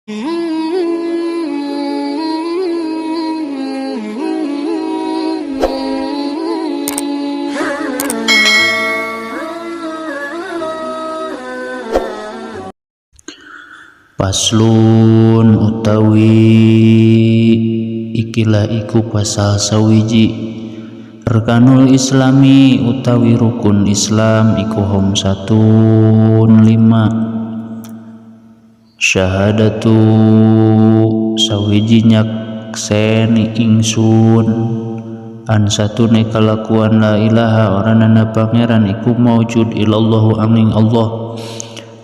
Faslun utawi ikilah iku pasal sawiji Arkanul Islami utawi rukun Islam iku homsatun lima. Syahadatu sawiji nyakseni ingsun an satune kalakuan la ilaha ora nana pangeran iku maujud illallahu angin Allah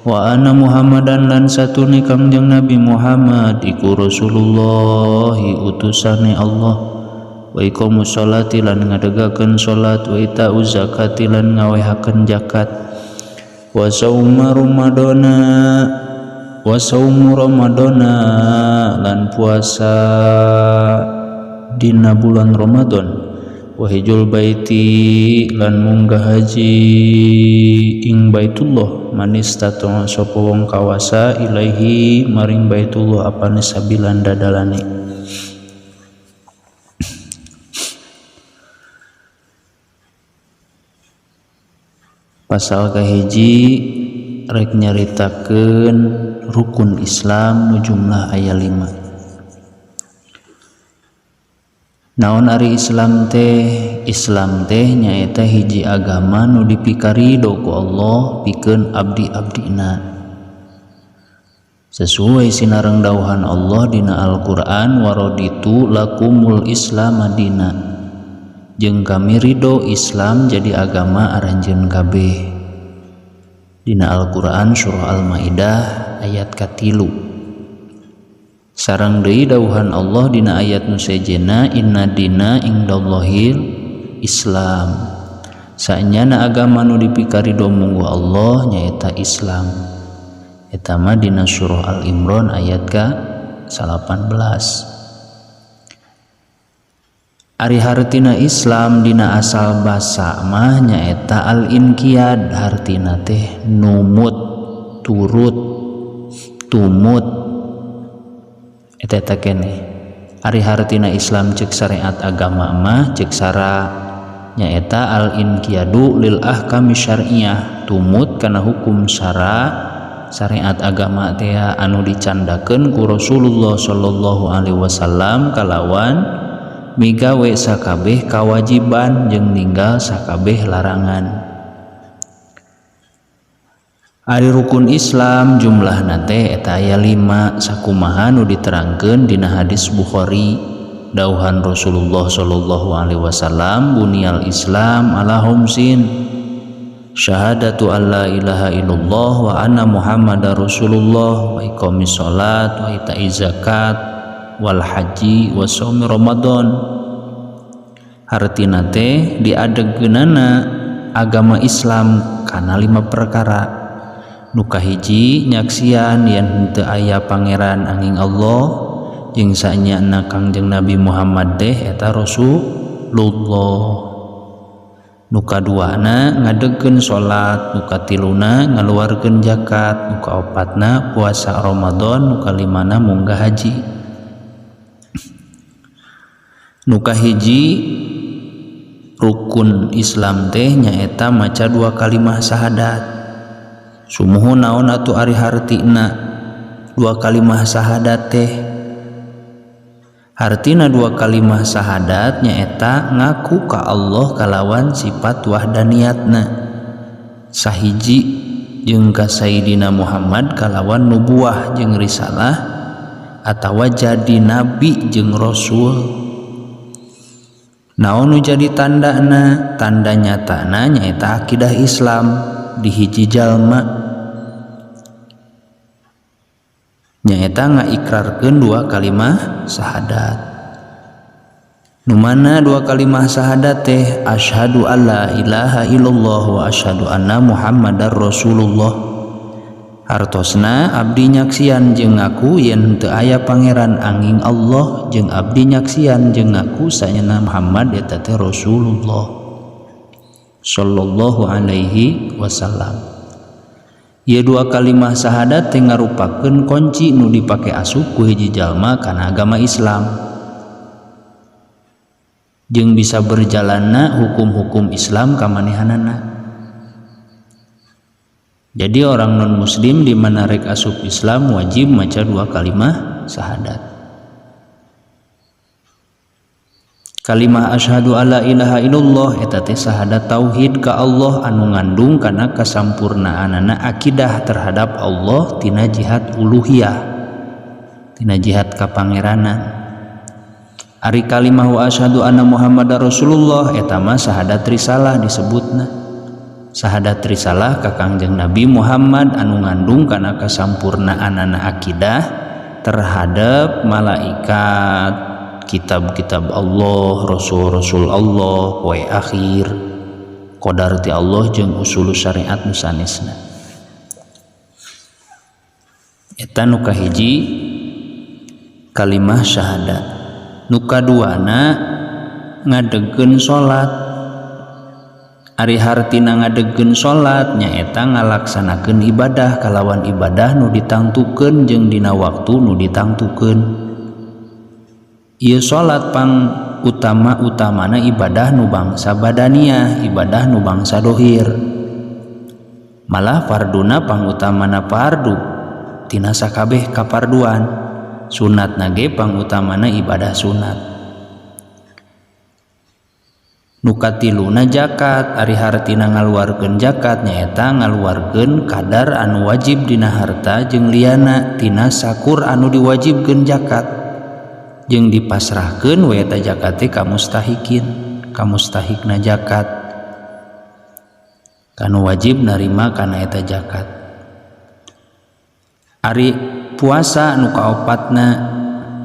wa anna Muhammadan lan satune Kangjeng Nabi Muhammad iku Rasulullah utusane Allah wa iqamus sholati lan ngadegakeun salat wa itauz zakati lan ngawehakeun zakat wa sauma ramadana wa saumu ramadana lan puasa dina bulan Ramadan wa hijul baiti lan munggah haji ing Baitullah manistata sapa wong kawasa ilaihi maring Baitullah apane sabilan dadalane. Pasal kahiji rek nyaritakeun rukun Islam nu jumlah aya 5. Naon ari Islam teh? Islam teh nyaeta hiji agama nu dipikarido ku Allah pikeun abdi-abdina. Sesuai sinareng dawuhan Allah dina Al-Qur'an waraditu lakumul Islam madina. Jeung kami ridho Islam jadi agama aranjeun kabeh. Dina Al-Qur'an surah Al-Maidah ayat 3. Sareng deui dawuhan Allah dina ayat nu sejena inna dina indallahil Islam. Saenyana agama nu dipikarido munggu Allah nyaeta Islam. Eta mah dina surah Al-Imran ayat ka-18. Ari hartina Islam dina asal basa mah nyaeta al-inqiyad, hartina teh numut, turut, tumut. Eta eta keneh. Ari hartina Islam cek syariat agama mah cek sara nyaeta al-inqiyadu lil ahkami syariah, tumut kana hukum syariat agama teh anu dicandakeun ku Rasulullah sallallahu alaihi wasallam kalawan migawe sakabeh kawajiban jeung ninggal sakabeh larangan. Ari rukun Islam jumlahna teh eta aya 5 sakumaha nu diterangkeun dina hadis Bukhari dawuhan Rasulullah sallallahu alaihi wasallam bunyal Islam ala khamsin syahadatu alla ilaha illallah wa anna Muhammadar Rasulullah wa iqamis shalat wa itaiz zakat wal haji wa shaumi Ramadan. Hartina teh diadegeunana agama Islam kana 5 perkara. Nu kahiji nyaksian yen henteu aya pangeran angin Allah jeung saenyana Kangjeng Nabi Muhammad teh eta Rasulullah. Nu kaduana ngadegkeun salat, nu katiluna ngaluarkeun zakat, nu kaopatna puasa Ramadan, nu kalimana munggah haji. Nu kahiji rukun Islam teh nyaeta maca 2 kalimah syahadat. Sumuhun naon atuh ari hartina 2 kalimah syahadat teh? Hartina 2 kalimah syahadat nyaeta ngaku ka Allah kalawan sifat wahdaniyatna sahiji jeung ka Sayyidina Muhammad kalawan nubuah jeung risalah atawa jadi nabi jeung rasul. Naon nu jadi tandana? Tanda nyatana nyaeta akidah Islam di hiji jalma nyaeta ngaikrarkeun 2 kalimah syahadat. Nu mana 2 kalimah syahadat teh? Asyhadu alla ilaha illallah wa asyhadu anna Muhammadar Rasulullah. Hartosna abdi nyaksian jeung ngaku yen teu aya pangeran angin Allah jeung abdi nyaksian jeung ngaku saenyana Muhammad eta teh Rasulullah sallallahu alaihi wasallam. Ieu dua kalimah syahadat teh ngarupakeun kunci nu dipake asup ku hiji jalma kana agama Islam jeung bisa berjalanna hukum-hukum Islam ka manehanana. Jadi orang non muslim di mana rek asup Islam wajib maca dua kalimah syahadat. Kalimah asyhadu alla ilaha illallah eta teh syahadat tauhid ka Allah anu ngandung kana kasampurnaanana akidah terhadap Allah tina jihad uluhiyah, tina jihad kapangeranan. Ari kalimah wa asyhadu anna Muhammadar Rasulullah eta mah syahadat risalah disebutna. Syahadat risalah ka Kangjeng Nabi Muhammad anu ngandung kana kasampurnaanana akidah terhadap malaikat, kitab-kitab Allah, rasul-rasul Allah, poe akhir, qadar ti Allah jeung usul syariat nu sanesna. Eta nu kahiji kalimah syahadat. Nu kaduana ngadegkeun salat. Ari hartina ngadegkeun salat nyaeta ngalaksanakeun ibadah kalawan ibadah nu ditangtukeun jeung dina waktu nu ditangtukeun. Ieu salat pang utama-utamana ibadah nu bangsa badaniah, ibadah nu bangsa dohir. Malah farduna pang utamana fardu tina sakabeh kafarduan. Sunatna ge pang utamana ibadah sunat. Nu katiluna zakat, ari hartina ngaluarkeun zakat nyaeta ngaluarkeun kadar anu wajib dina harta jeung liyana tina sakur anu diwajibkeun zakat jeung dipasrahkeun we eta zakat teh ka mustahikin, ka mustahikna zakat, kanu wajib narima kana eta zakat. Ari puasa nu kaopatna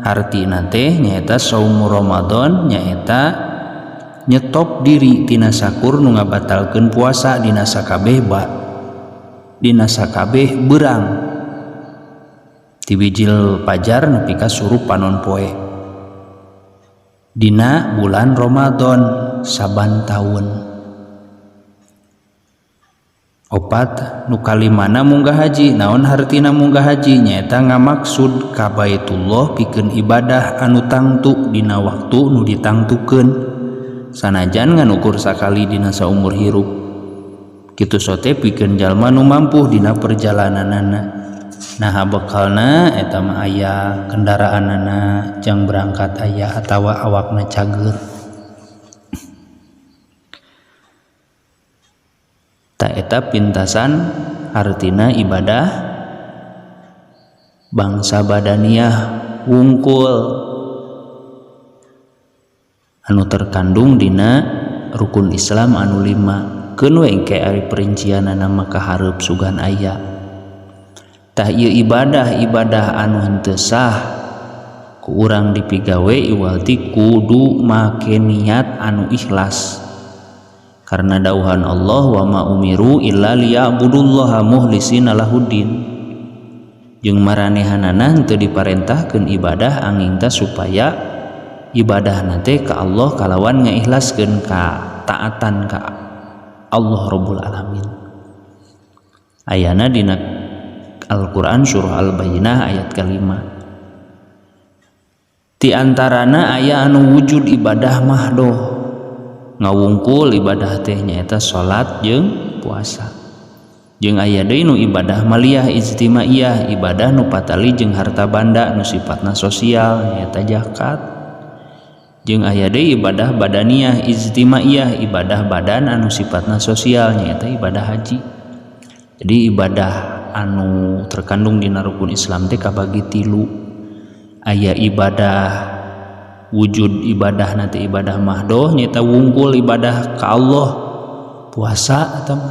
hartina teh nyaeta saumu Ramadan, nyaeta nyetop diri tina sakur nu ngabatalkeun puasa dina sakabeh ba dina sakabeh beurang ti bijil pajar nepi ka surup panon poe dina bulan Ramadan saban taun. Opat nu kalimana munggah haji. Naon hartina munggah haji? Nyaeta ngamaksud ka Baitullah pikeun ibadah anu tangtu dina waktu nu ditangtukeun sanajan ngan ukur sakali dina saumur hirup. Kitu sote pikeun jalma nu mampu dina perjalananana. Nah bekalna eta mah aya kendaraanana jang berangkat aya atawa awakna cager. Ta eta pintasan hartina ibadah bangsa badaniah wungkul anu terkandung dina rukun Islam anu 5. Keun we engke ari perincianana mah kahareup sugan aya. Tah ieu ibadah-ibadah anu henteu sah ku urang dipigawe iwal ti kudu make niat anu ikhlas. Karena dauhan Allah wa ma umiru illa liya'budullaha mukhlisina lahuddin. Jeung maranehanana henteu diparentahkeun ibadah angin teh supaya ibadahna teh ka Allah kalawan ngaikhlaskeun ka taatan ka Allah Rabbul Alamin. Ayana dina Al-Qur'an surah Al-Bayyinah ayat ke-5. Ti antarana aya anu wujud ibadah mahdoh, ngawungkul ibadah teh nyaeta salat jeung puasa. Jeung aya deui nu ibadah maliyah ijtimaiyah, ibadah nu patali jeung harta banda nu sifatna sosial nyaeta zakat. Jeung aya deui ibadah badaniyah ijtimaiyah, ibadah badan anu sifatna sosial nyaeta ibadah haji. Jadi ibadah anu terkandung dina rukun Islam teh kabagi 3. Aya ibadah wujud ibadah nanti ibadah mahdoh nyaeta wungkul ibadah ka Allah puasa atau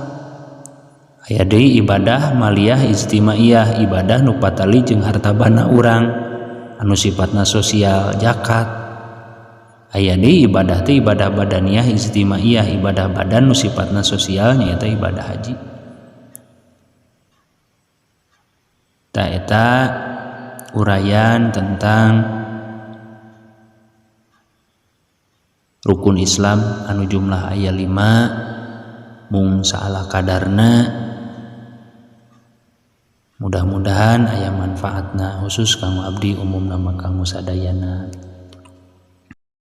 aya deui ibadah maliyah ijtimaiyah, ibadah nu patali jeung harta banda urang anu sifatna sosial zakat. Aya deui ibadah teh ibadah badaniyah ijtimaiyah, ibadah badan nu sifatna sosial nyaeta ibadah haji. Ta eta uraian tentang rukun Islam anu jumlah aya 5 mung saala kadarna. Mudah-mudahan aya manfaatna, khusus kanggo abdi, umumna mah kanggo sadayana.